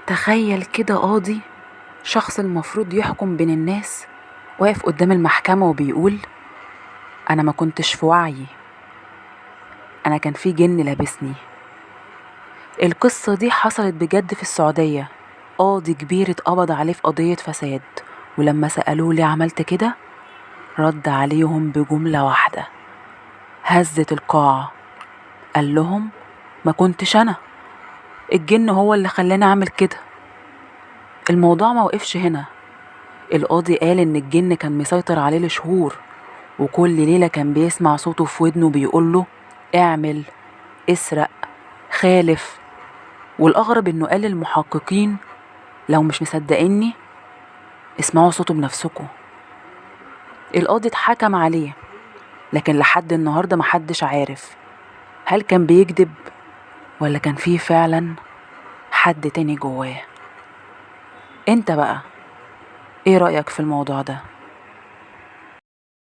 تخيل كده قاضي، شخص المفروض يحكم بين الناس، واقف قدام المحكمة وبيقول أنا ما كنتش في وعيي، أنا كان في جن لابسني. القصة دي حصلت بجد في السعودية. قاضي كبير اتقبض عليه في قضية فساد، ولما سألوه ليه عملت كده رد عليهم بجملة واحدة هزت القاعة، قال لهم ما كنتش أنا، الجن هو اللي خلاني أعمل كده. الموضوع ما وقفش هنا، القاضي قال إن الجن كان مسيطر عليه لشهور، وكل ليلة كان بيسمع صوته في ودنه بيقوله اعمل، اسرق، خالف. والأغرب إنه قال للمحققين لو مش مصدقيني اسمعوا صوته بنفسكم. القاضي اتحكم عليه، لكن لحد النهاردة محدش عارف هل كان بيكذب ولا كان فيه فعلا حد تاني جواه. انت بقى ايه رأيك في الموضوع ده؟